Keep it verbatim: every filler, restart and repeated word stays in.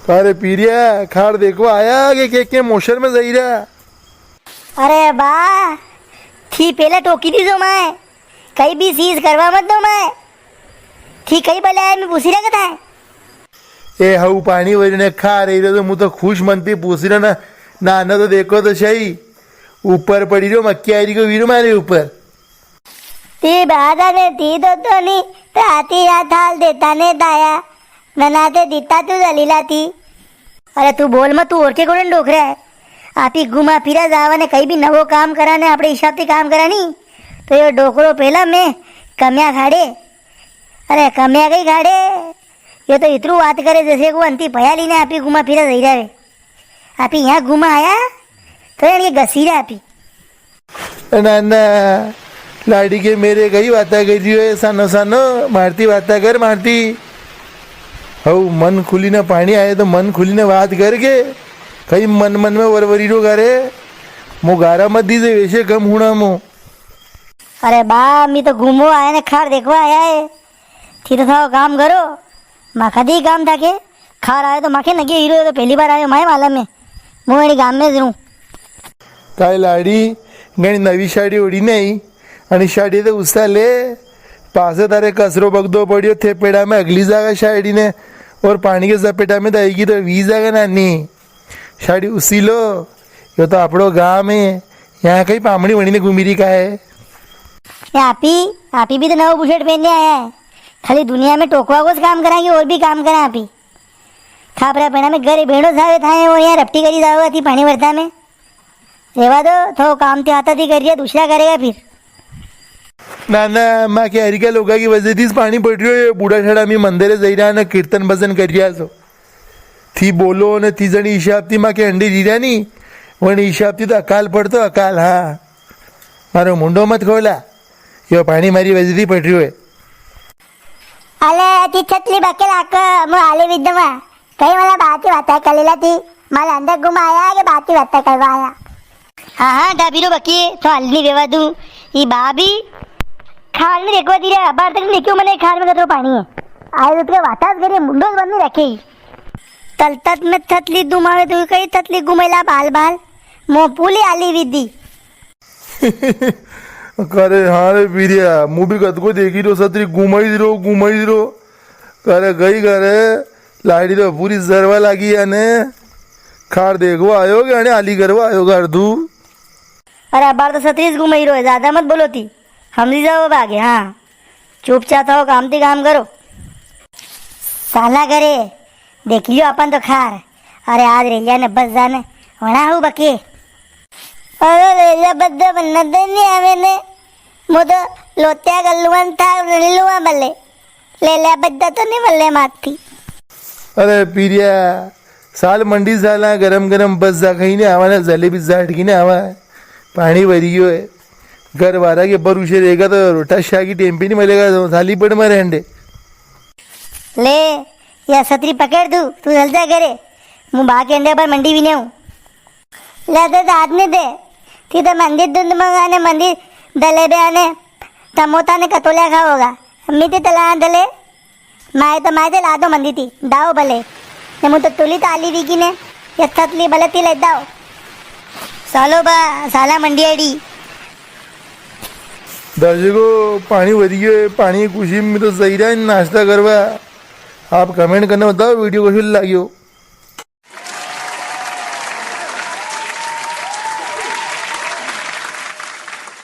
अरे पीरिया, खार देखवा आया के, के, के मोशर में जई रहा? अरे बा, थी पेला टोकी दीजो माय, कई भी चीज करवा मत दो माय। थी कई बले आया, मैं पूछी रहा था। ए हऊ पाणी वरी ने खार आई रहो तो मु तो खुश मन थी पूछी रहा ना, ना, ना तो देखो तो सही, ऊपर पड़ी रहो मक्की आई रही को वीरू मारे ऊपर। ती बादा ने ती तो तो नी, राती या थाल देता ने दाया, नना ते दीता तू जलीला थी। अरे तू बोल मत, तू और के कोने डोकरे है? आपी घुमा फिरा जावा ने कई भी नवो काम करा ने आपणे हिसाब से काम करा नी, तो यो डोकरो पेला में कम्या खाड़े। अरे कम्या कई खाड़े, यो तो इतरू बात करे जैसे को अंती पया लीने आपी घुमा फिरा जई रहा है। आपी यहाँ घुमा आया, तो यानी ये घसी रहा आपी। ना, ना, लाड़ी के मेरे कई बाता कर रही है, सानो, सानो, मारती बाता कर, मारती। हऊ, मन खुली ने पाणी आए तो मन खुली ने बात करके, कई मन, मन में वरवरी रो गारे, मो गारा मत दीजे, वैसे कम हुणा मो। अरे बा, मी तो घूमो आया ने खार देखवा आया है। थी तो थाओ काम करो, माखा दी काम था के, खार आयो तो माखे नगे हीरो तो पहली बार आयो, माय मालूम है, मु एनी गाम में जरूं। काय लाड़ी, घणी नवी साड़ी ओढ़ी नहीं, अणी साड़ी तो उसा ले, पासे तारे कसरो बगदो पड़ियो थे पेड़ा में अगली जागा साड़ी ने, और पाणी के जपेटा में तो आएगी तो वी जागा नानी। साड़ी उसी लो, यो तो आपणो गाम है, यहाँ कई पामणी वणी ने घूमी रही का है? ए आपी, आपी भी तो नवो बुशर्ट पहनने आया है। खाली दुनिया में टोकवा को काम करांगे और भी काम करा आपी। खापरा पेड़ा में घरे भेड़ो जावे थाए और यहाँ रपटी करी जावे थी पाणी वरता में। रेवा दो, थो काम ते आता थी कर रिया, दूसरा करेगा फिर। ना, ना, माँ के हरिका लोगा की वजह थी पाणी पड़ रही हो, ये बूढ़ा ठाड़ा मी मंदिर जई रहा ना, कीर्तन भजन कर रिया सो। थी बोलो ने थी जणी हिसाब थी माके अंडे जीरा नी, वणी हिसाब थी तो अकाल पड़तो अकाल। हाँ, मारो मुंडो मत खोला, यो पाणी मारी वजह थी पड़ रह्यो है। अले थी छतली बकेला को मु आले विदमा, कई मला बात ही बात है कलेला थी, मला अंदर घुमाया के बात ही बात करवाया। हाँ, हाँ, डाबीरो बकी, तो हलनी वेवा दूं। ई भाभी, खार नी देखवा दी रे, अबार तक नी देखियो मने खार में कतरो पाणी है। आए तो के वातास करे, मुंडो बंद नी रखे। तलतत में थतली दुमावे तो कई थतली घुमेला बाल बाल। मो पूली आली विदी। करे हाँ रे पीरिया, मु भी कद को देखी रो सतरी घुमाई रो, घुमाई रो। करे गई करे, लाड़ी तो पूरी जरवा लागी है ने। खार देखवा आयो के अने आली करवा आयो घर तू? अरे अबार तो सतरी घुमाई रो है, ज्यादा मत बोलो ती। हमजी जाओ अब आगे, हाँ। चुपचाप थाओ, काम ती काम करो। साला करे, देख लियो अपन तो खार। अरे आज रेलिया ने बस जाने, वणा हूँ बके। अरे रेलिया बद्दे बनना दे नी आवे ने। मु तो लोत्या गल्लुआन था, नी लुआ बल्ले। ले ले, बद्दा तो नी बल्ले माती। अरे पीरिया, साल मंडी साला गरम गरम बस जा कहीं ने आवा ना, जलेबी जाट की ने आवा। पाणी भरी गयो है। घर वाला के भरोसे रहेगा तो रोटा शाह की टेम पे नी मिलेगा, तो थाली पड़ मारे अंडे। ले, या सतरी पकड़ तू, तू चल जा घरे। मु बा के अंडे पर मंडी भी नी हूँ। ले दे, दाद नी दे। ती तो मंदिर धुंध मंगा ने मंदिर दलेबे आने तमोता ने कतोल्या खाओगा। मी ती तला दले। माए तो माए ते लादो मंदी ती। दाओ भले। ने मु तो तुली ताली वीगी ने। ये थतली भले ती ले दाओ। सालो बा, साला मंडियाड़ी। दर्शकों, पाणी भरी गयो है, पाणी की खुशी में तो जई रहा है नाश्ता करवा। आप comment करने बताओ video कसो लाग्यो।